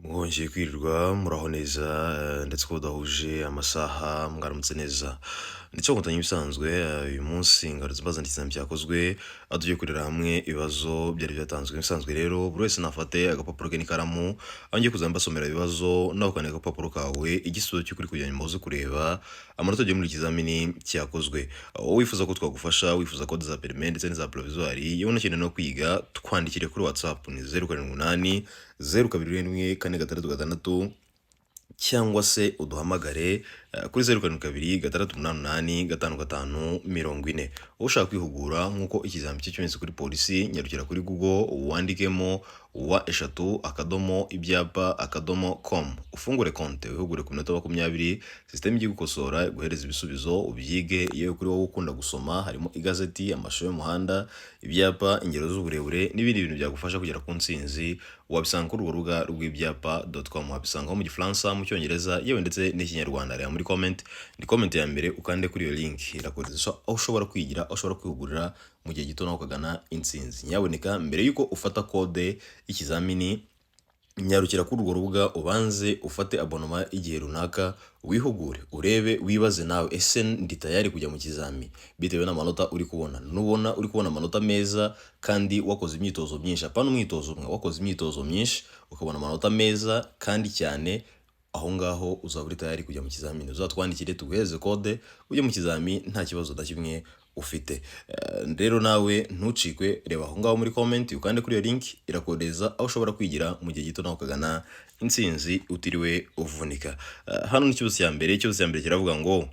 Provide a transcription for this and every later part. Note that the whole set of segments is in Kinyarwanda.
Mwongeye kwirirwa, muraho neza, ndetse ko budahuje amasaha, mwaramutse neza. Ndetse nkotanyi ibisanzwe, uyu munsi ngarutse mbazaniye ikizami cyakozwe, aho tugiye kurebera hamwe ibibazo byari byatanzwe. Ibisanzwe rero buri wese nafate agapapuro ke n'ikaramu, aho ngiye kuza mbasomera ibibazo, nawe ukandika agapapuro kawe igisubizo cy'ukuri kugira ngo muze kureba amanota agiye muri iki kizamini cyakozwe. Wowe wifuza ko twagufasha, wifuza kode za perime ndetse n'iza provisoire, yewe unakeneye no kwiga, twandikire kuri WhatsApp ni 078 021 466, cyangwa se uduhamagare kuri 072 688 55 40. Ushaka kwihugura nk'uko ikizami cy'icyongereza kuri polisi, nyarukira kuri Google wandikemo w,ibyapa.com, ufungure konte, wihugure ku minota 20. Sisiteme igiye gukosora, iguhereza ibisubizo, ubyige. Yewe kuri wowe ukunda gusoma, harimo igazeti, amashusho y'umuhanda, ibyapa, ingero z'uburebure n'ibindi bintu byagufasha kugera ku ntsinzi. Wabisanga kuri urwo rubuga rw'ibyapa.com, wabisangaho mu Gifaransa, mu Cyongereza, yewe ndetse n'Ikinyarwanda. Reba muri comment, ni comment ya mbere, ukande kuri iyo link, irakohereza aho ushobora kwigira, aho ushobora kwihugurira mu gihe gito nawe ukagana intsinzi. Nyaboneka, mbere y'uko ufata kode y'ikizamini, nyarukira kuri urwo rubuga, ubanze ufate abonnement y'igihe runaka, wihugure, urebe, wibaze nawe: ese ndi tayari kujya mu kizami? Bitewe n'amanota uri kubona, nubona uri kubona amanota meza kandi wakoze imyitozo myinshi, apana umwitozo umwe, wakoze imyitozo myinshi ukabona amanota meza kandi cyane, aho ngaho uzaba uri tayari kujya mu kizamini. Uzatwandikire tuguhereze kode, ujye mu kizami nta kibazo na kimwe ufite. Rero nawe ntucikwe, reba aho ngaho muri comment, ukande kuri iyo link, irakohereza aho ushobora kwigira mu gihe gito nawe ukagana intsinzi utiriwe uvunika. Hano ni ikibazo cya mbere. Ikibazo cya mbere kiravuga ngo: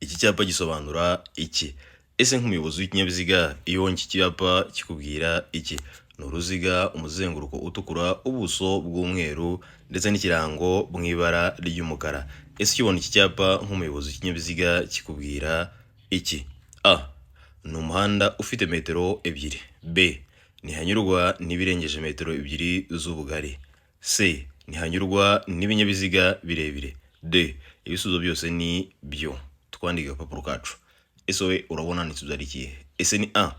iki cyapa gisobanura iki? Ese nk'umuyobozi w'ikinyabiziga, iyo ubonye iki cyapa kikubwira iki? Ni uruziga, umuzenguruko utukura, ubuso bw'umweru ndetse n'ikirango mu ibara ry'umukara. Ese ukibona iki cyapa nk'umuyobozi w'ikinyabiziga kikubwira iki? A, ni umuhanda ufite metero 2. B, ntihanyurwa n'ibirengeje metero 2 z'ubugari. C, ntihanyurwa n'ibinyabiziga birebire. D, ibisubizo byose ni byo. Twandike agapapuro kacu. Ese wowe urabona igisubizo ari ikihe? Ese ni A,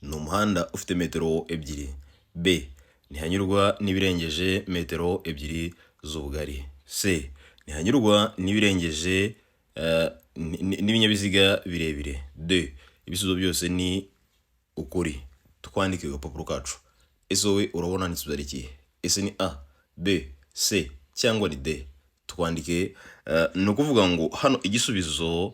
ni umuhanda ufite metero 2? B, ntihanyurwa n'ibirengeje metero 2 z'ubugari? C, ntihanyurwa n'ibirengeje n'ibinyabiziga birebire? D, ibisubizo byose ni ukuri. Twandike agapapuro kacu. Ese wowe urabona igisubizo ari ikihe? Ese ni A, B, C cyangwa ni D? Twandike. Ni ukuvuga ngo hano igisubizo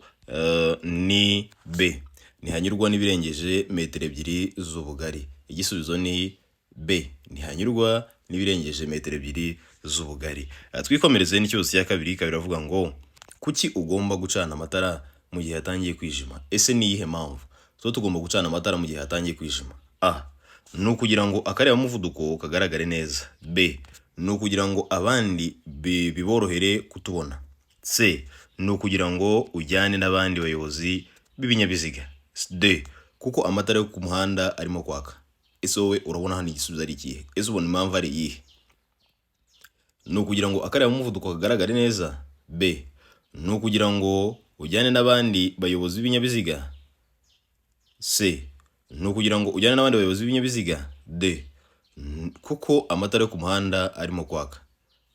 ni B, ntihanyurwa n'ibirengeje metero 2 z'ubugari. Igisubizo ni B, ntihanyurwa n'ibirengeje metero 2 z'ubugari. Twikomereze n'ikibazo cya kabiri. Kabiri avuga ngo: kuki ugomba gucana amatara mu gihe hatangiye kwijima? Ese ni iyihe mpamvu tuba tugomba gucana amatara mu gihe hatangiye kwijima? A, ni ukugira ngo akarebamuvuduko kagaragare neza. B, ni ukugira ngo abandi biborohere kutubona. C, ni ukugira ngo ujyane n'abandi bayobozi b'ibinyabiziga. D, kuko amatara yo ku muhanda arimo kwaka. Ese wowe urabona hano igisubizo ari ikihe? Ese ubona impamvu ari iyihe? Ni ukugira ngo akarebamuvuduko kagaragare neza. B, ni ukugira ngo ujyane n'abandi bayobozi b'ibinyabiziga. C, ni ukugira ngo ujyane n'abandi bayobozi b'ibinyabiziga. D, kuko amatara yo ku muhanda arimo kwaka.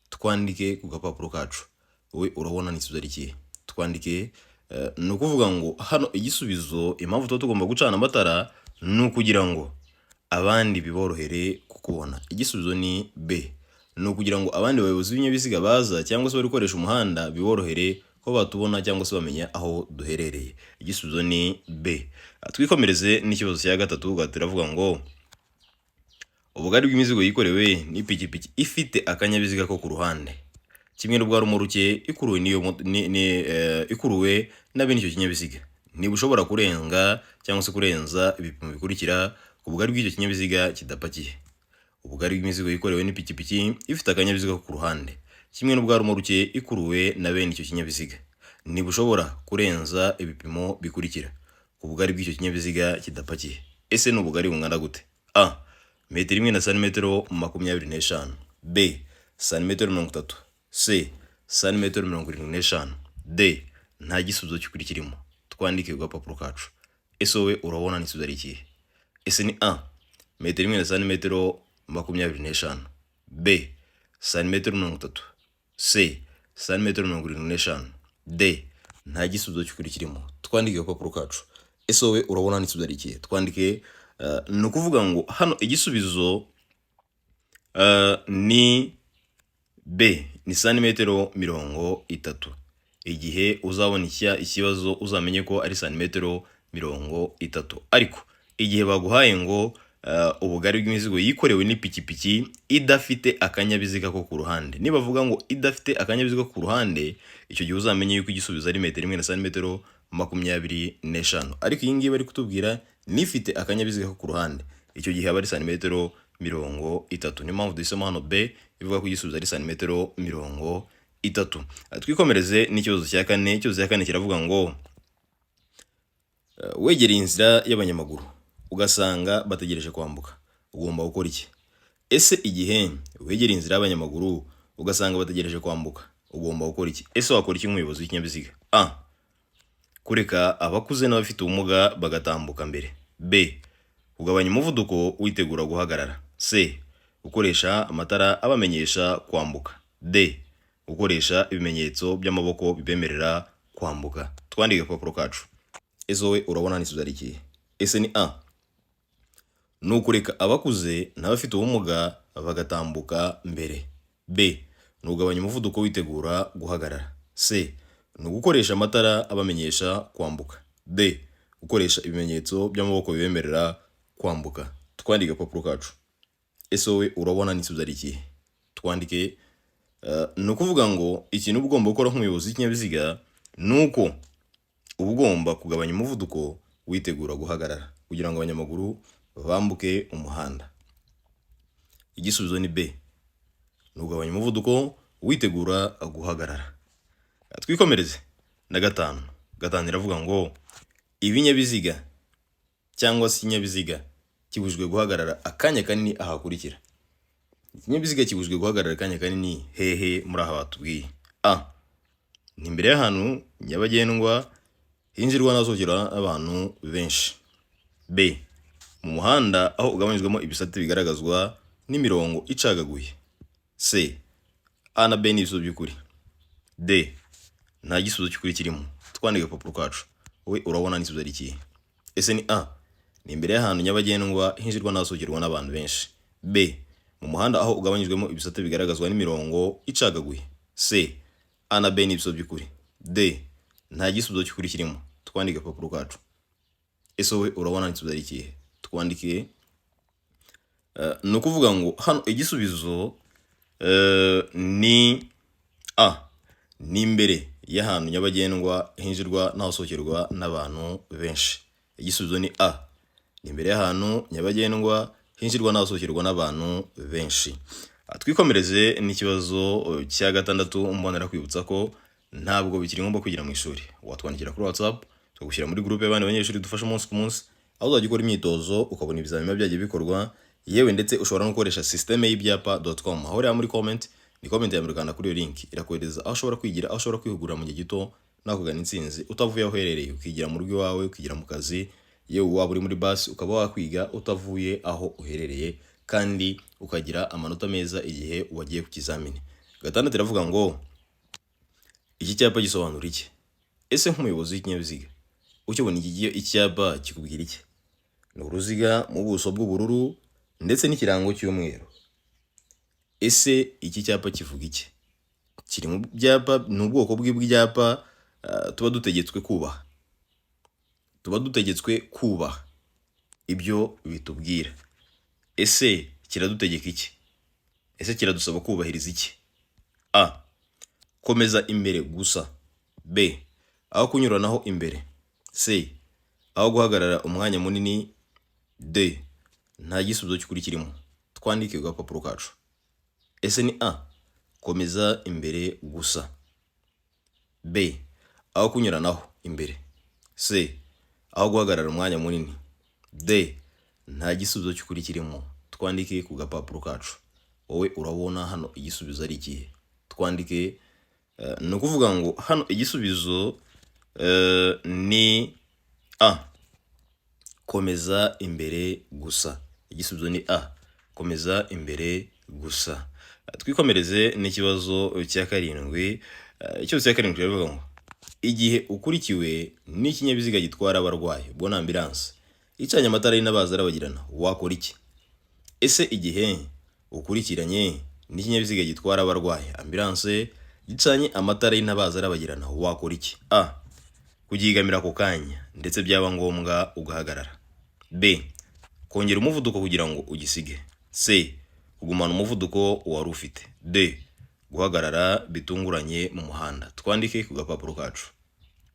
Twandike ku gapapuro kacu. Wowe urabona igisubizo ari ikihe? Twandike. Ni ukuvuga ngo hano igisubizo, impamvu tuba tugomba gucana amatara, ni ukugira ngo abandi biborohere kukubona. Igisubizo ni B, ni ukugira ngo abandi bayobozi b'ibinyabiziga baza cyangwa se bari gukoresha umuhanda biborohere ko batubona cyangwa se bamenya aho duherereye. Igisubizo ni B. Twikomereze n'ikibazo cya gatatu. Turavuga ngo: ubugari bw'imizigo yikorewe n'ipikipiki ifite akanyabiziga ko ku ruhande kimwe n'ubwa romoruke ikuruwe n'iyo ikuruwe na bene icyo kinyabiziga ntibushobora kurenga cyangwa se kurenza ibipimo bikurikira ku bugari bw'icyo kinyabiziga kidapakiye. Ubugari bw'imizigo yikorewe n'ipikipiki ifite akanyabiziga ko ku ruhande kimwe n'ubwa romoruke ikuruwe na bene icyo kinyabiziga ntibushobora kurenza ibipimo bikurikira ku bugari bw'icyo kinyabiziga kidapakiye. Ese ni ubugari bungana gute? A, metero 1 na santimetero 25. B, santimetero 30. C, santimetero 75. D, nta gisubizo cy'ukuri kirimo. Twandike ku gapapuro kacu. Ese wowe urabona igisubizo ari ikihe? Ese ni A, metero 1 na santimetero 25? B, Santimetero 30. C, santimetero 75. D, nta gisubizo cy'ukuri kirimo. Twandike agapapuro kacu. Ese wowe urabona n'igisubizo ari ikihe? Twandike. Ni ukuvuga ngo hano igisubizo ni B, ni santimetero 30. Igihe uzabona ikibazo uzamenye ko ari santimetero 30. Ariko igihe baguhaye ngo ubugari bw'imizigo yikorewe n'ipikipiki idafite akanyabiziga ko ku ruhande, nibavuga ngo idafite akanyabiziga ko ku ruhande, icyo gihe uzamenye yuko igisubizo ari metero 1 na santimetero 25. Ariko iyi ngiyi bari kutubwira n'ifite akanyabiziga ko ku ruhande, icyo gihe aba ari santimetero 30. Niyo mpamvu duhisemo hano B, ivuga ko igisubizo ari santimetero 30. Twikomereze n'ikibazo cya kane. Ikibazo cya kane kiravuga ngo wegereye inzira y'abanyamaguru ugasanga bategereje kwambuka, ugomba gukora iki? Ese igihe wegereye inzira y'abanyamaguru ugasanga bategereje kwambuka, ugomba gukora iki? Ese wakora iki nk'umuyobozi w'ikinyabiziga? A, kureka abakuze n'abafite ubumuga bagatambuka mbere. B, kugabanya umuvuduko witegura guhagarara. C, gukoresha amatara abamenyesha kwambuka. D, gukoresha ibimenyetso by'amaboko bibemerera kwambuka. Twandike agapapuro kacu. Ese wowe urabona n'igisubizo ari ikihe? Ese ni A, ni ukureka abakuze n'abafite ubumuga bagatambuka mbere. B, ni ugabanya umuvuduko witegura guhagarara. C, ni ugukoresha amatara abamenyesha kwambuka. D, gukoresha ibimenyetso by'amaboko bibemerera kwambuka. Twandike agapapuro kacu. Ese wowe urabona n'igisubizo ari ikihe? Twandike. Ni ukuvuga ngo ikintu uba ugomba gukora nk'umuyobozi w'ikinyabiziga ni uko uba ugomba kugabanya umuvuduko witegura guhagarara kugira ngo abanyamaguru bambuke umuhanda. Igisubizo ni B, ni ugabanya umuvuduko witegura guhagarara. Twikomereze na gatanu. Gatanu iravuga ngo ibinyabiziga cyangwa se ikinyabiziga kibujijwe guhagarara akanya kanini ahakurikira. Ikinyabiziga kibujijwe guhagarara akanya kanini hehe muri aha batubwiye? A, ni imbere y'ahantu nyabagendwa hinjirwa n'ahasohokera abantu benshi. B, mu muhanda aho ugabanyijwemo ibisate bigaragazwa n'imirongo icagaguye. C, A na B ni ibisubizo by'ukuri. D, nta gisubizo cy'ukuri kirimo. Twandike agapapuro kacu. Wowe urabona n'igisubizo ari ikihe? Ese ni A, ni imbere y'ahantu nyabagendwa hinjirwa n'ahasohokerwa n'abantu benshi. B, mu muhanda aho ugabanyijwemo ibisate bigaragazwa n'imirongo icagaguye. C, A na B ni ibisubizo by'ukuri. D, nta gisubizo cy'ukuri kirimo. Twandike agapapuro kacu. Ese wowe urabona n'igisubizo ari ikihe? Twandike. Ni ukuvuga ngo hano igisubizo ni A, ni imbere y'ahantu nyabagendwa hinjirwa n'ahasohokerwa n'abantu benshi. Igisubizo ni A, ni imbere y'ahantu nyabagendwa hinjirwa n'ahasohokerwa n'abantu benshi. Twikomereze n'ikibazo cya gatandatu. Mbonera kwibutsa ko ntabwo bikiri ngombwa kwigira mu ishuri. Watwandikira kuri WhatsApp tukagushyira muri groupe y'abandi banyeshuri dufasha umunsi ku munsi, aho uzajya ukora imyitozo ukabona ibizamini biba byagiye bikorwa. Yewe ndetse ushobora no gukoresha systeme y'ibyapa.com, aho ureba muri comment, ni comment ya mbere, ukanda kuri iyo link irakohereza aho ushobora kwigira, aho ushobora kwihugura mu gihe gito nawe kugana intsinzi utavuye aho uherereye, ukigira mu rugo iwawe, ukigira mu kazi, yewe waba uri muri basi ukaba wakwiga utavuye aho uherereye kandi ukagira amanota meza igihe wagiye ku kizamini. Gatandatu iravuga ngo iki cyapa gisobanura iki? Ese nk'umuyobozi w'ikinyabiziga ukibona iki icyapa kikubwira iki? Ni uruziga mu buso bw'ubururu ndetse n'ikirango cy'umweru. Ese iki cyapa kivuga iki? Kiri mu byapa, ni ubwoko bw'ibyapa tuba dutegetswe kubaha, tuba dutegetswe kubaha ibyo bitubwira. Ese kiradutegeka iki? Ese kiradusaba kubahiriza iki? A, komeza imbere gusa. B, aho kunyuranaho imbere. C, aho guhagarara umwanya munini. D, nta gisubizo cy'ukuri kirimo. Twandike ku gapapuro kacu. Ese ni A, komeza imbere gusa. B, aho kunyuranaho imbere. C, aho guhagarara umwanya munini. D, nta gisubizo cy'ukuri kirimo. Twandike ku gapapuro kacu. Wowe urabona hano igisubizo ari ikihe? Twandike. Ni ukuvuga ngo hano igisubizo ni A, komeza imbere gusa. Igisubizo ni A, komeza imbere gusa. Twikomereze n'ikibazo cya karindwi. Ikibazo cya karindwi kiravuga ngo igihe ukurikiwe n'ikinyabiziga gitwara abarwayi, ubwo ni ambulance, icanye amatara y'intabaza arabagirana, wakora iki? Ese igihe ukurikiranye n'ikinyabiziga gitwara abarwayi, ambulance, gicanye amatara y'intabaza arabagirana, wakora iki? A, kugigamira ako kanya ndetse byaba ngombwa ugahagarara. B, kongera umuvuduko kugira ngo ugisige. C, kugumana umuvuduko wari ufite. D, guhagarara bitunguranye mu muhanda. Twandike ku gapapuro kacu.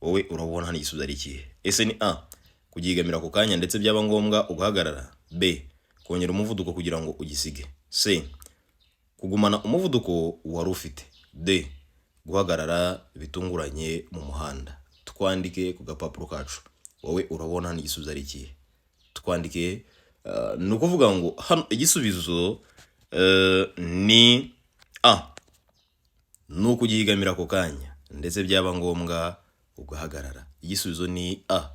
Wowe urabona hano igisubizo ari ikihe? Ese ni A, kugigamira ako kanya ndetse byaba ngombwa ugahagarara. B, kongera umuvuduko kugira ngo ugisige. C, kugumana umuvuduko wari ufite. D, guhagarara bitunguranye mu muhanda. Twandike ku gapapuro kacu. Wowe urabona hano igisubizo ari ikihe? Twandike. Ni ukuvuga ngo hano igisubizo ni A, ni ukugihigamira ako kanya ndetse byaba ngombwa ugahagarara. Igisubizo ni A,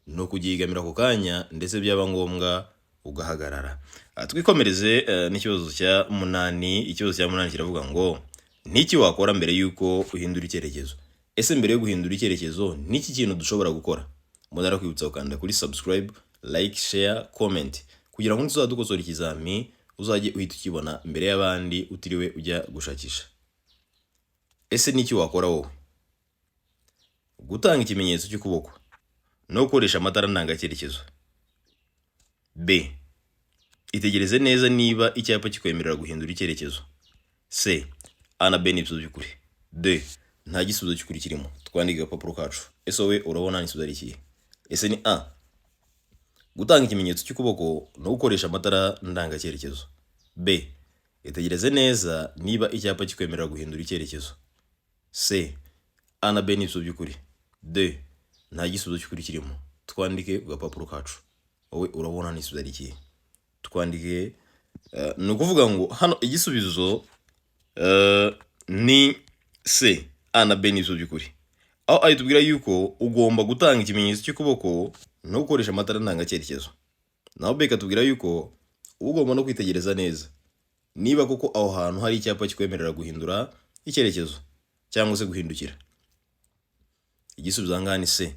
ni ukugihigamira ako kanya ndetse byaba ngombwa ugahagarara. Twikomereze n'ikibazo cya munani. Ikibazo cya munani kiravuga ngo niki wakora mbere y'uko uhindura icyerekezo? Ese mbere yo guhindura icyerekezo niki kintu dushobora gukora? Mbona kwibutsa gukanda kuri subscribe, like, share, comment kugira ngo nituzajya dukosora ikizami uzajye uhita ukibona mbere y'abandi utiriwe ujya gushakisha. Ese niki wakora wowe? Gutanga ikimenyetso cy'ukuboko no gukoresha amatara ndangacyerekezo. B, itegereze neza niba icyapa kikwemerera guhindura icyerekezo. C, A na B ni ibisubizo by'ukuri. D, nta gisubizo cy'ukuri kirimo. Twandike agapapuro kacu. Ese wowe urabona igisubizo ari ikihe? Ese ni A, gutanga ikimenyetso cy'ukuboko no gukoresha amatara ndangacyerekezo. B, itegereze neza niba icyapa kikwemerera guhindura icyerekezo. C, A na B ni ibisubizo by'ukuri. D, nta gisubizo cy'ukuri kirimo. Twandike ku gapapuro kacu. Wowe urabona igisubizo ari ikihe? Twandike. Ni ukuvuga ngo hano igisubizo ni C, A na B ni ibisubizo by'ukuri, aho A itubwira yuko ugomba gutanga ikimenyetso cy'ukuboko no gukoresha amatara ndangacyerekezo, naho B ikatubwira yuko uba ugomba no kwitegereza neza niba koko aho hantu hari icyapa kikwemerera guhindura icyerekezo cyangwa se guhindukira. Igisubizo aha ngaha ni C.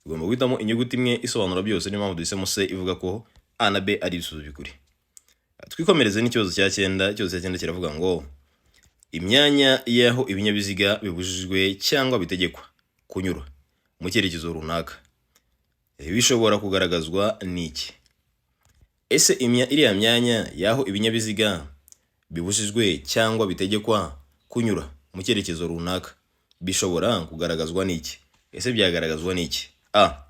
Tugomba guhitamo inyuguti imwe isobanura byose, niyo mpamvu duhisemo C ivuga ko A na B ari ibisubizo by'ukuri. Twikomereze n'ikibazo cya cyenda. Ikibazo cya cyenda kiravuga ngo imyanya y'aho ibinyabiziga bibujijwe cyangwa bitegekwa kunyura mu cyerekezo runaka bishobora kugaragazwa n'iki? Ese iriya myanya y'aho ibinyabiziga bibujijwe cyangwa bitegekwa kunyura mu cyerekezo runaka bishobora kugaragazwa n'iki? Ese byagaragazwa n'iki? A,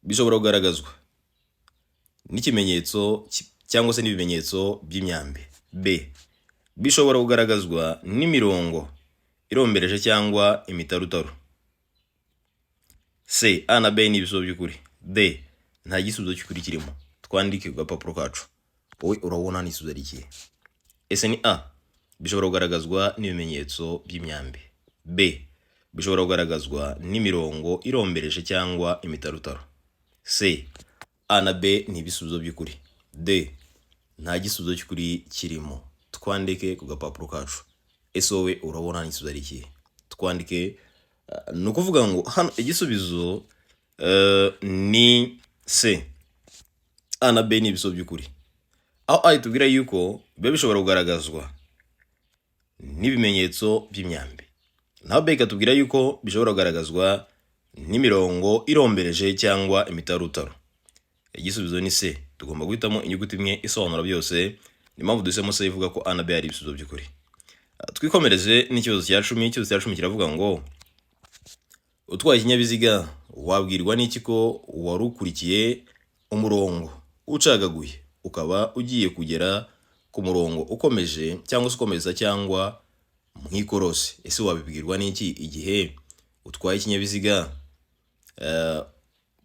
bishobora kugaragazwa n'ikimenyetso cyangwa se n'ibimenyetso by'imyambi. B, bishobora kugaragazwa n'imirongo irombereje cyangwa imitarutaru. C, A na B ni ibisubizo by'ukuri. D, nta gisubizo cy'ukuri kirimo. Twandike ku gapapuro kacu. Wowe urabona n'igisubizo ari ikihe? Ese ni A, bishobora kugaragazwa n'ibimenyetso by'imyambi. B, bishobora kugaragazwa n'imirongo irombereje cyangwa imitarutaru. C, A na B ni ibisubizo by'ukuri. D, nta gisubizo cy'ukuri kirimo. Twandike ku gapapuro kacu. Ese wowe urabona n'igisubizo ari ikihe? Twandike. Ni ukuvuga ngo hano igisubizo ni C, A na B ni ibisubizo by'ukuri, aho A itubwira yuko biba bishobora kugaragazwa n'ibimenyetso by'imyambi, naho B ikatubwira yuko bishobora kugaragazwa n'imirongo irombereje cyangwa imitarutaro. Igisubizo ni C. Tugomba guhitamo inyuguti imwe isobanura byose, ni impamvu duhisemo C ivuga ko A na B ari ibisubizo by'ukuri. Twikomereze n'ikibazo cya 10. Ikibazo cya 10 kiravuga ngo utwaye ikinyabiziga wabwirwa n'iki ko wari ukurikiye umurongo ucagaguye ukaba ugiye kugera ku murongo ukomeje cyangwa se ukomeza cyangwa mu ikorosi? Ese wabibwirwa n'iki igihe utwaye ikinyabiziga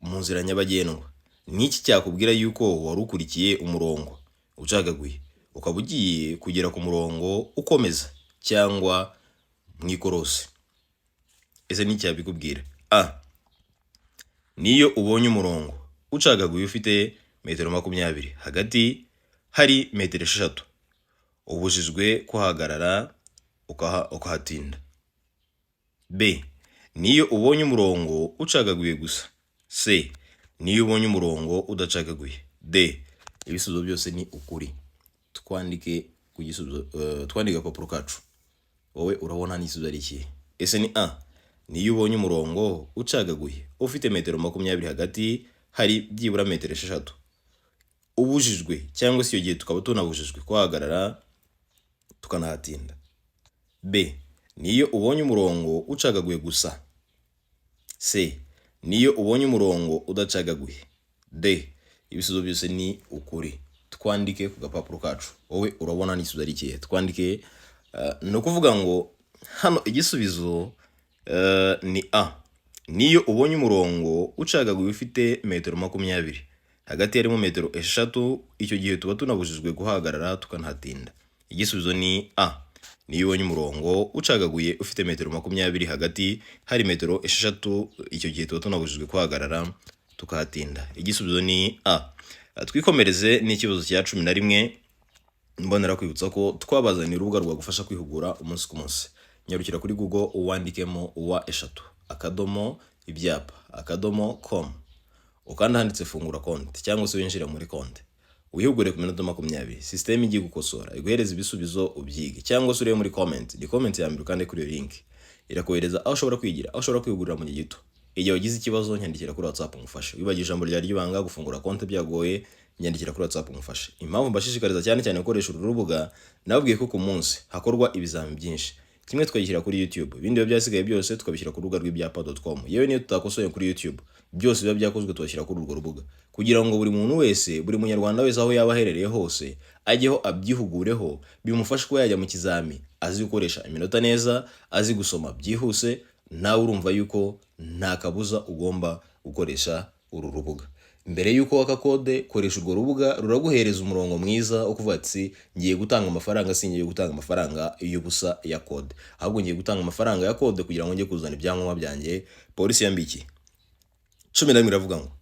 mu nzira nyabagendwa? Ni iki cyakubwira yuko wari ukurikiye umurongo ucagaguye ukaba ugiye kugera ku murongo ukomeza cyangwa mu ikorosi? Ese ni iki cyabikubwira? A, niyo ubonye umurongo ucagaguye ufite metero 20, hagati hari metero 6. Ubujijwe kuhagarara ukahatinda. B, niyo ubonye umurongo ucagaguye gusa. C, niyo ubonye umurongo udacagaguye. D, ibisubizo byose ni ukuri. Twandike ku gisubizo, twandike agapapuro kacu. Wowe urabona n'igisubizo ari ikihe? Ese ni A, niyo ubonye umurongo ucagaguye ufite metero 20 hagati hari byibura metero 6, ubujijwe cyangwa se icyo gihe tukaba tunabujijwe kuhagarara tukanahatinda. B, niyo ubonye umurongo ucagaguye gusa. C, niyo ubonye umurongo udacagaguye. D, ibisubizo byose ni ukuri. Twandike ku gapapuro kacu. Wowe urabona n'igisubizo ari ikihe? Twandike. Ni ukuvuga ngo hano igisubizo ni A, niyo ubonye umurongo ucagaguye ufite metero 20 hagati harimo metero 6, icyo gihe tuba tunabujijwe guhagarara tukanahatinda. Igisubizo ni A, niyo ubonye umurongo ucagaguye ufite metero 20 hagati hari metero 6, icyo gihe tuba tunabujijwe guhagarara tukahatinda. Igisubizo ni A. Twikomereze n'ikibazo cya 11. Mbonera kwibutsa ko twabazaniye urubuga rwagufasha kwihugura umunsi ku munsi. Nyarukira kuri Google, wandikemo www.ibyapa.com, ukanda handitse "fungura konti" cyangwa se winjire muri konti, wihugure ku minota 20. Sisiteme igiye gukosora iguhereza ibisubizo, ubyige, cyangwa se urebe muri comment, ni comment ya mbere, ukande kuri iyo link, irakohereza aho ushobora kwigira, aho ushobora kwihugurira mu gihe gito. Igihe wagize ikibazo, nyandikira kuri WhatsApp ngufashe. Wibagiwe ijambo ryawe ry'ibanga, gufungura konti byagoye, nyandikira kuri WhatsApp ngufashe. Impamvu mbashishikariza cyane cyane gukoresha uru rubuga, nababwiye ko ku munsi hakorwa ibizami byinshi. Kimwe tukagishyira kuri YouTube, ibindi biba byasigaye byose tukabishyira ku rubuga rw'ibyapa.com. Yewe niyo tutakosoye kuri YouTube, byose biba byakozwe tubashyira kuri urwo rubuga kugira ngo buri muntu wese, buri munyarwanda wese, aho yaba aherereye hose, ajyeho abyihugureho, bimufashe kuba yajya mu kizami azi gukoresha iminota neza, azi gusoma byihuse. Nawe urumva yuko nta kabuza ugomba gukoresha uru rubuga. Mbere y'uko waka kode, koresha urwo rubuga, ruraguhereza umurongo mwiza wo kuvuga ati: "Ngiye gutanga amafaranga, singiye gutanga amafaranga y'ubusa ya kode, ahubwo ngiye gutanga amafaranga ya kode kugira ngo njye kuzana ibyangombwa byanjye polisi yambikiye." 11 iravuga ngo: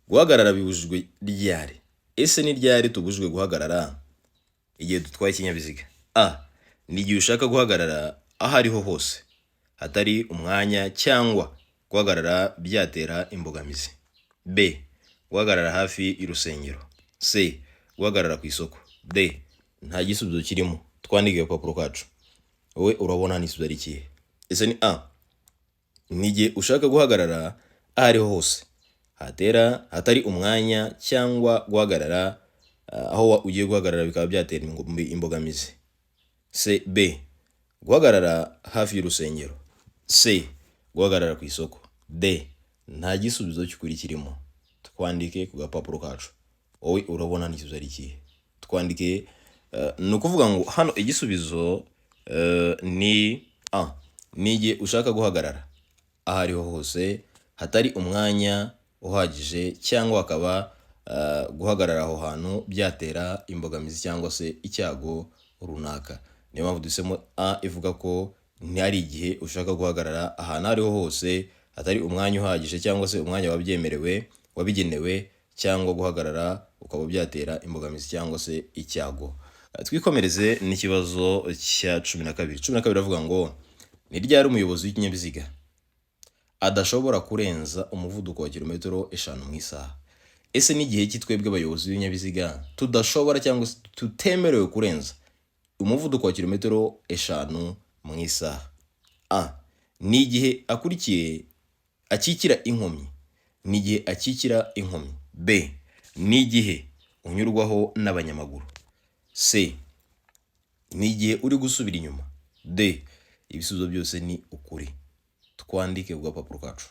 guhagarara bibujijwe ryari? Ese ni ryari tubujijwe guhagarara igihe dutwaye ikinyabiziga? A, ni igihe ushaka guhagarara aho ariho hose hatari umwanya cyangwa guhagarara byatera imbogamizi. B, guhagarara hafi y'urusengero. C, guhagarara ku isoko. D, nta gisubizo kirimo. Twandike agapapuro kacu. Wowe urabona n'igisubizo ari ikihe? Ese ni A, ni igihe ushaka guhagarara aho ariho hose hatera hatari umwanya cyangwa guhagarara aho ugiye guhagarara bikaba byatera imbogamizi. C, B, guhagarara hafi y'urusengero. C, guhagarara ku isoko. D, nta gisubizo cy'ukuri kirimo. Twandike ku gapapuro kacu. Wowe urabona n'igisubizo ari ikihe? Twandike. Ni ukuvuga ngo hano igisubizo ni A, ni igihe ushaka guhagarara aho ariho hose hatari umwanya uhagije cyangwa hakaba guhagarara aho hantu byatera imbogamizi cyangwa se icyago runaka. Niyo mpamvu duhisemo A, ivuga ko ntihari igihe ushaka guhagarara ahantu aho ariho hose hatari umwanya uhagije cyangwa se umwanya wabyemerewe, wabigenewe, cyangwa guhagarara ukaba byatera imbogamizi cyangwa se icyago. Twikomereze n'ikibazo cya 12. 12 avuga ngo: ni ryari umuyobozi w'ikinyabiziga adashobora kurenza umuvuduko wa kilometero 5 mu isaha? Ese n'igihe ki twebwe abayobozi b'ibinyabiziga tudashobora cyangwa se tutemerewe kurenza umuvuduko wa kilometero 5 mu isaha? A, ni igihe akurikiye akikira inkomyi, ni igihe akikira inkomyi. B, ni igihe unyurwaho n'abanyamaguru. C, ni igihe uri gusubira inyuma. D, ibisubizo byose ni ukuri. Twandike ku gapapuro kacu.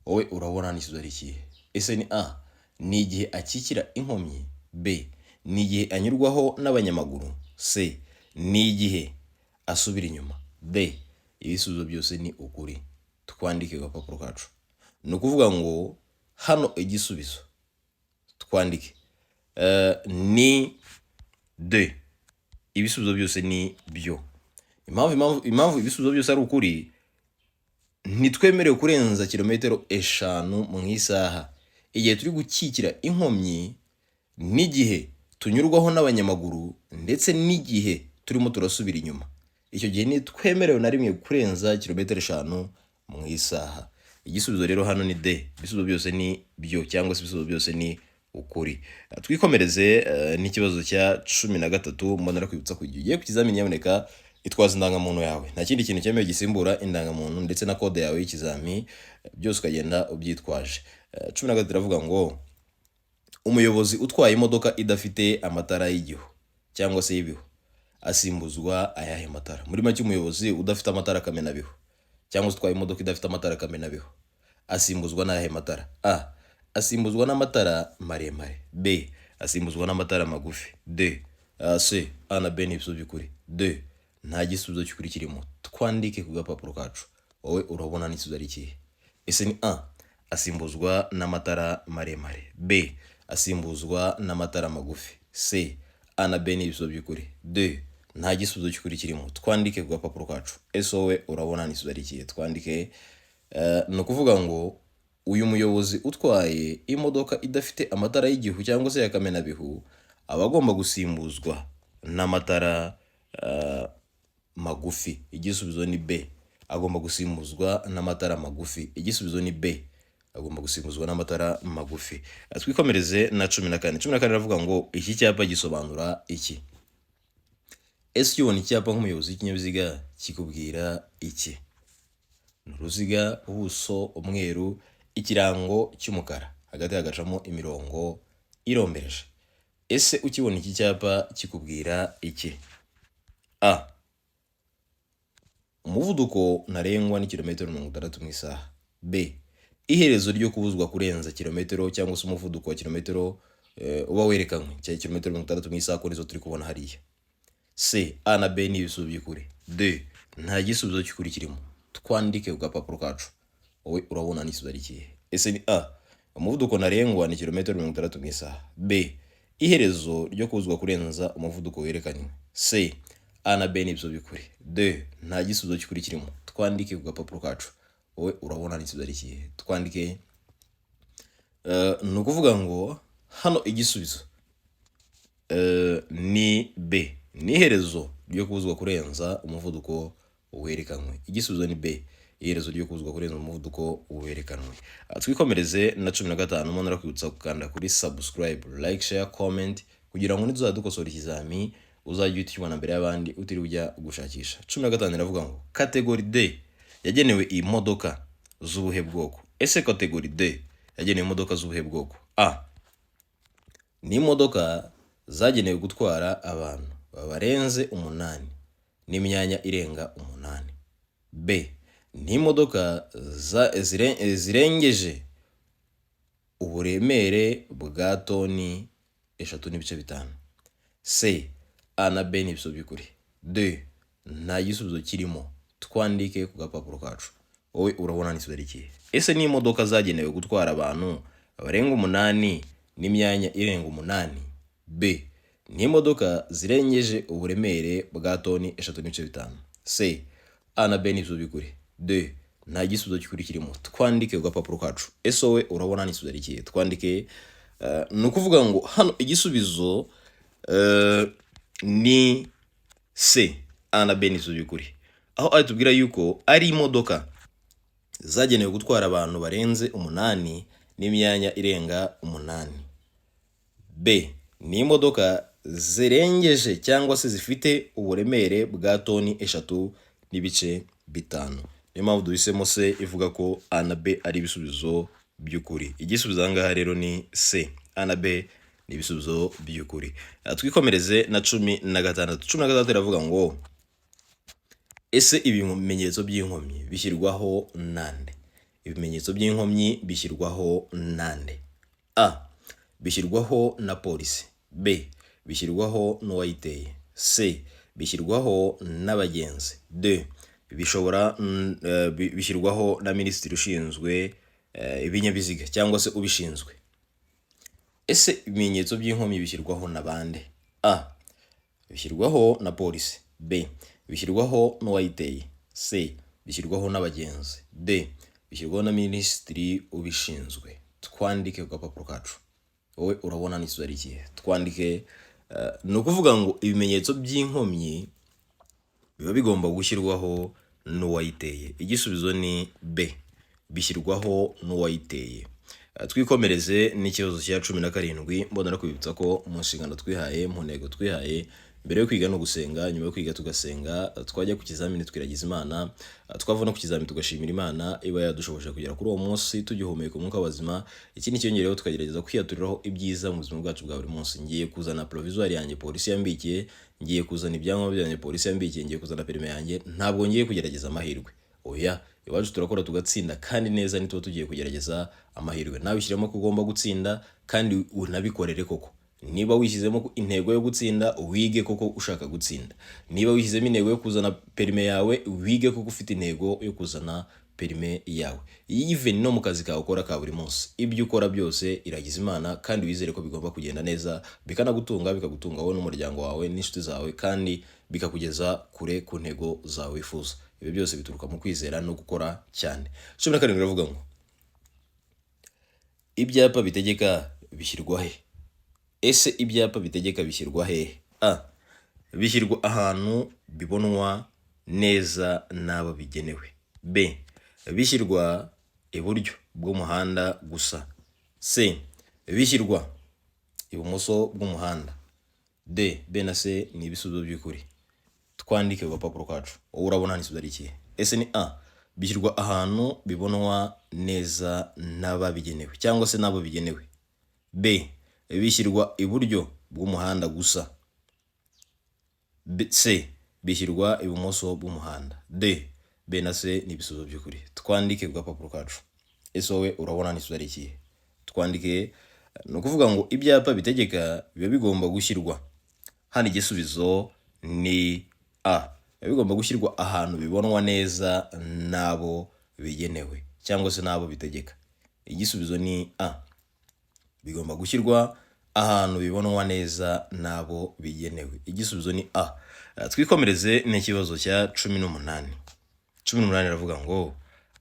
Wowe urabona n'igisubizo ari ikihe? Ese ni A, ni igihe akikira inkomyi. B, ni igihe anyurwaho n'abanyamaguru. C, ni igihe asubira inyuma. D, ibisubizo byose ni ukuri. Twandike ku gapapuro kacu. Ni ukuvuga ngo hano igisubizo twandike ni D, ibisubizo byose ni byo. Impamvu ibisubizo byose ari ukuri: ntitwemerewe kurenza kilometero 5 mu isaha igihe turi gukikira inkomyi n'igihe turi gusubira inyuma. Tunyurwaho n'abanyamaguru ndetse n'igihe turimo turasubira inyuma. Icyo gihe ntitwemerewe na rimwe kurenza kilometero 5 mu isaha. Igisubizo rero hano ni D. Ibisubizo byose ni byo, cyangwa se ibisubizo byose ni ukuri. Twikomereze n'ikibazo cya 13. Mbonera kwibutsa ko igihe ugiye ku kizamini, nyamuneka itwaza indangamuntu yawe. Nta kindi kintu cyemewe gisimbura indangamuntu ndetse na kode yawe y'ikizami, byose ukagenda ubyitwaje. 13 iravuga ngo: umuyobozi utwaye imodoka idafite amatara y'igihu cyangwa se y'ibihu asimbuzwa ayahe matara? Muri make, umuyobozi udafite amatara kamenabihu cyangwa se utwaye imodoka idafite amatara kamenabihu asimbuzwa n'ayahe matara? A, asimbuzwa n'amatara maremare. B, asimbuzwa n'amatara magufi. D, C, A na B ni ibisubizo by'ukuri. D, nta gisubizo cy'ukuri kirimo. Twandike ku gapapuro kacu. Wowe urabona n'igisubizo ari ikihe? Ese ni A, asimbuzwa n'amatara maremare? B, asimbuzwa n'amatara magufi? C, A na B ni ibisubizo by'ukuri. D, nta gisubizo cy'ukuri kirimo. Twandike ku gapapuro kacu. Ese wowe urabona n'igisubizo ari ikihe? Twandike. Ni ukuvuga ngo uyu muyobozi utwaye imodoka idafite amatara y'igihu cyangwa se ya kamenabihu aba agomba gusimbuzwa n'amatara magufi. Igisubizo ni B, agomba gusimbuzwa n'amatara magufi. Igisubizo ni B, agomba gusimbuzwa n'amatara magufi. Twikomereze na 14. 14 iravuga ngo: iki cyapa gisobanura iki? Ese ukibona icyapa nk'umuyobozi w'ikinyabiziga kikubwira iki? Ni uruziga, ubuso umweru, ikirango cy'umukara, hagati hagacamo imirongo irombereje. Ese ukibona iki cyapa kikubwira iki? A, umuvuduko ntarengwa ni kilometero 60 mu isaha. B, iherezo ryo kubuzwa kurenza kilometero cyangwa se umuvuduko wa kilometero uba werekanywe cya kilometero 60 mu isaha, ko nizo turi kubona hariya. C, A na B ni ibisubizo by'ukuri. D, nta gisubizo cy'ukuri kirimo. Twandike ku gapapuro kacu. Wowe urabona n'igisubizo ari ikihe? Ese ni A, umuvuduko ntarengwa ni kilometero 60 mu isaha? B, iherezo ryo kubuzwa kurenza umuvuduko werekanywe? C, A na B ni ibisubizo by'ukuri. D, nta gisubizo cy'ukuri kirimo. Twandike ku gapapuro kacu. Wowe urabona n'igisubizo ari ikihe? Twandike. Ni ukuvuga ngo hano igisubizo ni B, ni iherezo ryo kubuzwa kurenza umuvuduko werekanywe. Igisubizo ni B, iherezo ryo kubuzwa kurenza umuvuduko werekanwe. Twikomereze na 15. Mbona kwibutsa gukanda kuri subscribe, like, share, comment, kugira ngo nituzajya dukosora ikizami uzajya uhita ukibona mbere y'abandi utiriwe ujya gushakisha. 15 iravuga ngo: catégorie D yagenewe imodoka z'ubuhe bwoko? Ese catégorie D yagenewe imodoka z'ubuhe bwoko? A, ni imodoka zagenewe gutwara abantu barenze umunani n'imyanya irenga umunani. B, ni imodoka zirengeje uburemere bwa toni 3.5. C, A na B ni ibisubizo by'ukuri. D, nta gisubizo kirimo. Twandike ku gapapuro kacu. Wowe urabona n'igisubizo ari ikihe? Ese ni imodoka zagenewe gutwara abantu barenga umunani n'imyanya irenga umunani? B, ni imodoka zirengeje uburemere bwa toni 3.5. C, A na B ni ibisubizo by'ukuri. D, nta gisubizo cy'ukuri kirimo. Twandike ku gapapuro kacu. Ese wowe urabona n'igisubizo ari ikihe? Twandike. Ni ukuvuga ngo hano igisubizo ni C, A na B ni ibisubizo by'ukuri, aho ari tubwira yuko ari imodoka zagenewe gutwara abantu barenze umunani n'imyanya irenga umunani. B, ni imodoka zirengeje cyangwa se zifite uburemere bwa toni 3.5. Niyo mpamvu duhisemo C ivuga ko A na B ari ibisubizo by'ukuri. Igisubizo aha ngaha rero ni C, A na B ni ibisubizo by'ukuri. Twikomereze na 16. 16 iravuga ngo: ese ibimenyetso by'inkomyi bishyirwaho nande? Ibimenyetso by'inkomyi bishyirwaho nande? A, bishyirwaho na polisi. B, bishyirwaho n'uwayiteye. C, bishyirwaho n'abagenzi. D, bishobora bishyirwaho na minisitiri ushinzwe ibinyabiziga cyangwa se ubishinzwe. Ese ibimenyetso by'inkomyi bishyirwaho na bande? A, bishyirwaho na polisi. B, bishyirwaho n'uwayiteye. C, bishyirwaho n'abagenzi. D, bishyirwaho na minisitiri ubishinzwe. Twandike ku gapapuro kacu. Wowe urabona n'igisubizo ari ikihe? Twandike. Ni ukuvuga ngo ibimenyetso by'inkomyi biba bigomba gushyirwaho n'uwayiteye. Igisubizo ni B, bishyirwaho n'uwayiteye. Twikomereze n'ikibazo cya 17. Mbona kwibutsa ko mu nshingano twihaye, mu ntego twihaye, mbere yo kwiga no gusenga, nyuma yo kwiga tugasenga, twajya ku kizamini twiragiza Imana, twava no ku kizamini tugashimira Imana iba yadushoboje kugera kuri uwo munsi tugihumeka umwuka w'abazima. Ikindi cyongereyeho, tukagerageza kwiyaturiraho ibyiza mu buzima bwacu bwa buri munsi. Ngiye kuzana provisoire yanjye polisi yambikiye, ngiye kuzana ibyangombwa byanjye polisi yambikiye, ngiye kuzana permis yanjye. Ntabwo ngiye kugerageza amahirwe, oya. Iwacu turakora tugatsinda kandi neza, ntituba tugiye kugerageza amahirwe. Nawe ushyiremo ko ugomba gutsinda kandi unabikorere koko. Niba wishyizemo intego yo gutsinda, wige koko ushaka gutsinda. Niba wishyizemo intego yo kuzana permis yawe, wige koko ufite intego yo kuzana permis yawe. Even no mu kazi kawe ukora ka buri munsi, ibyo ukora byose iragiza Imana kandi wizere ko bigomba kugenda neza, bikanagutunga, bikagutunga wowe n'umuryango wawe n'inshuti zawe, kandi bikakugeza kure ku ntego zawe wifuza. Ibi byose bituruka mu kwizera no gukora cyane. 17 iravuga ngo: ibyapa bitegeka bishyirwa he? Ese ibyapa bitegeka bishyirwa hehe? A, bishyirwa ahantu bibonwa neza n'abo bigenewe. B, bishyirwa iburyo bw'umuhanda gusa. C, bishyirwa ibumoso bw'umuhanda. D, B na C ni ibisubizo by'ukuri. Twandike ku gapapuro kacu. Wowe urabona igisubizo ari ikihe? Ese ni A, bishyirwa ahantu bibonwa neza n'ababigenewe cyangwa se n'abo bigenewe? B, bishyirwa iburyo bw'umuhanda gusa? C, bishyirwa ibumoso bw'umuhanda? D, B na C ni ibisubizo by'ukuri. Twandike ku gapapuro kacu. Ese wowe urabona igisubizo ari ikihe? Twandike. Ni ukuvuga ngo ibyapa bitegeka biba bigomba gushyirwa hano. Igisubizo ni A, biba bigomba gushyirwa ahantu bibonwa neza n'abo bigenewe cyangwa se n'abo bitegeka. Igisubizo ni A, bigomba gushyirwa ahantu bibonwa neza n'abo bigenewe. Igisubizo ni A. Twikomereze n'ikibazo cya 18. 18 iravuga ngo: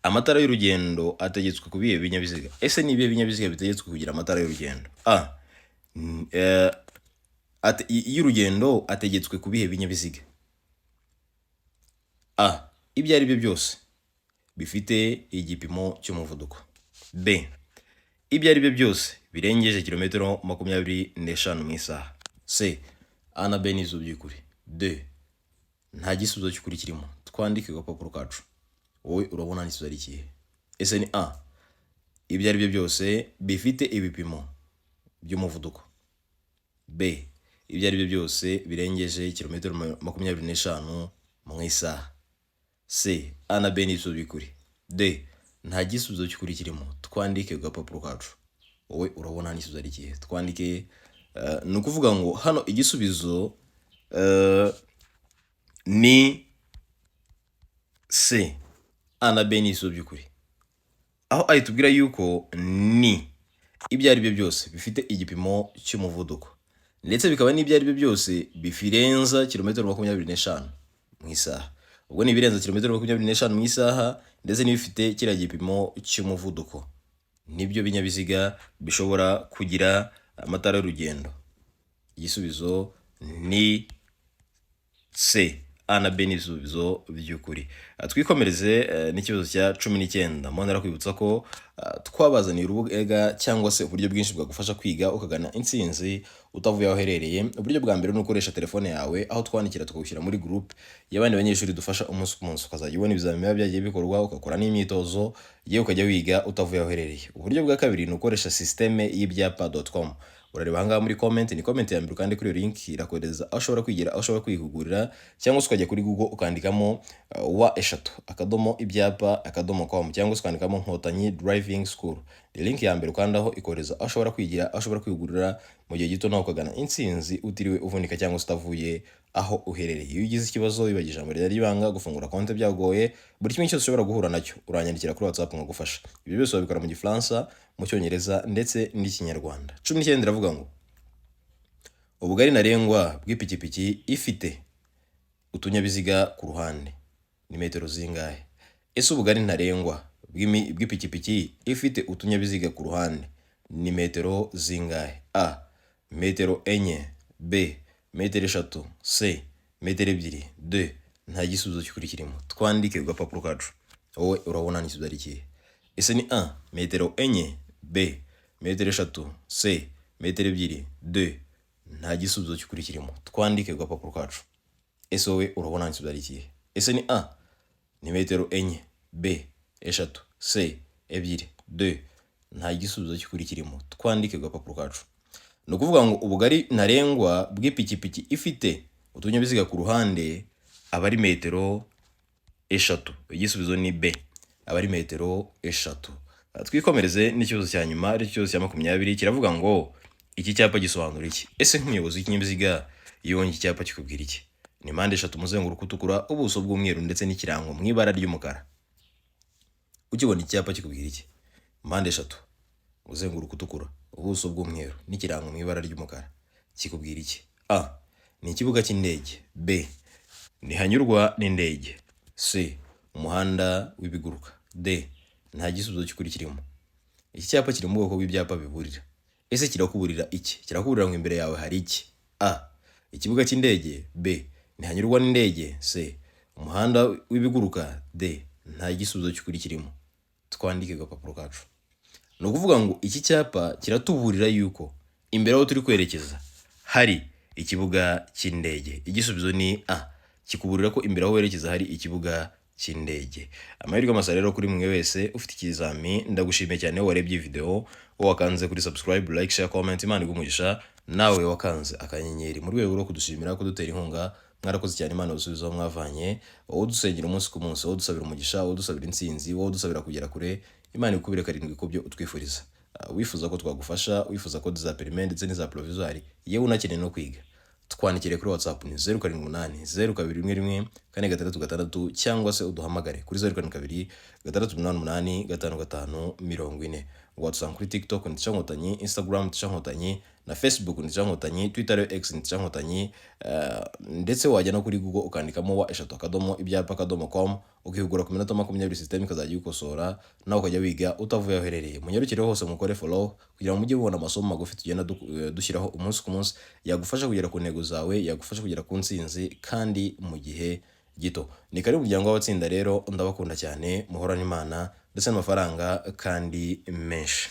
amatara y'urugendo ategetswe ku bihe binyabiziga? Ese ni ibihe binyabiziga bitegetswe kugira amatara y'urugendo? A, y'urugendo ategetswe ku bihe binyabiziga? A, ibyo ari byo byose bifite igipimo cy'umuvuduko. B, ibyo ari byo byose birengeje kilometero 25 mu isaha. C, A na B ni ibisubizo by'ukuri. D, nta gisubizo cy'ukuri kirimo. Twandike ku gapapuro kacu. Wowe urabona igisubizo ari ikihe? Ese ni A, ibyo ari byo byose bifite ibipimo by'umuvuduko? B, ibyo ari byo byose birengeje kilometero 25 mu isaha? C, A na B ni ibisubizo by'ukuri. D, nta gisubizo cy'ukuri kirimo. Twandike ku gapapuro kacu. Wowe urabona igisubizo ari ikihe? Twandike. Ni ukuvuga ngo hano igisubizo ni C, A na B ni ibisubizo by'ukuri, aho A itubwira yuko ni ibyo ari byo byose bifite igipimo cy'umuvuduko, ndetse bikaba n'ibyo ari byo byose birenza kilometero 25 mu isaha. Ubwo ni ibirenza kilometero 25 mu isaha ndetse n'ibifite kiriya gipimo cy'umuvuduko, nibyo binyabiziga bishobora kugira amatara y'urugendo. Igisubizo ni C, A na B ni ibisubizo by'ukuri. Twikomereze n'ikibazo cya 19. Mbonera kwibutsa ko twabazaniye urubuga cyangwa se uburyo bwinshi bwagufasha kwiga ukagana intsinzi utavuye aho uherereye. Uburyo bwa mbere ni ukoresha telefone yawe, aho twandikira tukagushyira muri group y'abandi banyeshuri dufasha umunsi ku munsi, ukazajya ubona ibizamini biba byagiye bikorwa, ugakora n'imyitozo, yewe ukajya wiga utavuye aho uherereye. Uburyo bwa kabiri ni ukoresha système y'ibyapa.com. Urareba ahangaha muri comment, ni comment ya mbere, kandi kuri iyo link irakohereza aho ushobora kwigira, aho ushobora kwihugurira, cyangwa se ukajya kuri Google ukandikamo w//ibyapa.com, cyangwa se ukandikamo Nkotanyi Driving School. Ni link ya mbere ukandaho, ikohereza aho ushobora kwigira, aho ushobora kwihugurira mu gihe gito, nawe ukagana intsinzi utiriwe uvunika cyangwa se utavuye aho uherereye. Iyo ugize ikibazo, wibagije ijambo ryari ibanga, gufungura konti byagoye, buri kimwe cyose ushobora guhura nacyo, uranyandikira kuri WhatsApp nkagufasha. Ibyo byose wabikora mu Gifaransa, mu Cyongereza ndetse n'Ikinyarwanda. 19 iravuga ngo: ubugari ntarengwa bw'ipikipiki ifite utunyabiziga ku ruhande ni metero zingahe? Ese ubugari ntarengwa bw'ipikipiki ifite utunyabiziga ku ruhande ni metero zingahe? A, metero 4. B. Metero 3, C, metero 2, D, nta gisubizo cy'ukuri kirimo. Twandike ku gapapuro kacu. Wowe urabona igisubizo ari ikihe? Ese ni A, metero 4, B, metero 3, C, metero 2, D, nta gisubizo cy'ukuri kirimo. Twandike ku gapapuro kacu. Ese wowe urabona igisubizo ari ikihe? Ese ni A, ni metero 4, B, 3, C, 2, D, nta gisubizo cy'ukuri kirimo. Twandike ku gapapuro kacu. Ni ukuvuga ngo ubugari ntarengwa bw'ipikipiki ifite utunyabiziga ku ruhande aba ari metero 3. Igisubizo ni B, aba ari metero 3. Twikomereze n'ikibazo cya nyuma, aricyo kibazo cya 20, kiravuga ngo iki cyapa gisobanura iki? Ese nk'umuyobozi w'ikinyabiziga, iyo ubonye iki cyapa kikubwira iki? Ni mpande 3, umuzenguruko utukura, ubuso bw'umweru ndetse n'ikirango mu ibara ry'umukara. Ukibona iki cyapa kikubwira iki? Mpande 3, umuzenguruko utukura, ubuso bw'umweru n'ikirango mu ibara ry'umukara, kikubwira iki? A, ni ikibuga cy'indege, B, ntihanyurwa n'indege, C, umuhanda w'ibiguruka, D, nta gisubizo cy'ukuri kirimo. Iki cyapa kiri mu bwoko bw'ibyapa biburira. Ese kirakuburira iki? Kirakuburira ngo imbere yawe hari iki? A, ikibuga cy'indege, B, ntihanyurwa n'indege, C, umuhanda w'ibiguruka, D, nta gisubizo cy'ukuri kirimo. Twandike agapapuro kacu. Ni ukuvuga ngo iki cyapa kiratuburira yuko imbere aho turi kwerekeza hari ikibuga cy'indege. Igisubizo ni A, kikuburira ko imbere aho werekeza hari ikibuga cy'indege. Amahirwe masa rero kuri mwe wese ufite ikizami. Ndagushimiye cyane wowe warebye iyi video, wowe wakanze kuri subscribe, like, share, comment. Imana iguhe, nawe wakanze akanyenyeri mu rwego rwo kudushimira, kudutera inkunga. Mwarakoze cyane, Imana ibasubize aho mwavanye. Wowe udusengera umunsi ku munsi, wowe udusabira umugisha, wowe udusabira intsinzi, wowe udusabira kugera kure, Imana ikubire karindwi ku byo utwifuriza. Wifuza ko twagufasha, wifuza ko za permis ndetse n'iza provisoire, yewe unakeneye no kwiga, twandikire kuri WhatsApp ni 0780211466, cyangwa se uduhamagare kuri 0726885540. Wadusanga kuri TikTok ni Nkotanyi, Instagram ni Nkotanyi, na Facebook ni Nkotanyi, Twitter X ni Nkotanyi, ndetse wajya no kuri Google ukandikamo w3.ibyapa.com, ukihugura ku minota 20, system ikazajya igukosora, nawe ukajya wiga utavuye aho uherereye. Munyarukire hose mukore follow kugira ngo mujye mubona amasomo magufi tugenda dushyiraho umunsi ku munsi, yagufasha kugera ku ntego zawe, yagufasha kugera ku ntsinzi kandi mu gihe gito. Ni karibu umuryango w'abatsinda rero, ndabakunda cyane, muhorane Imana ndetse n'amafaranga kandi menshi.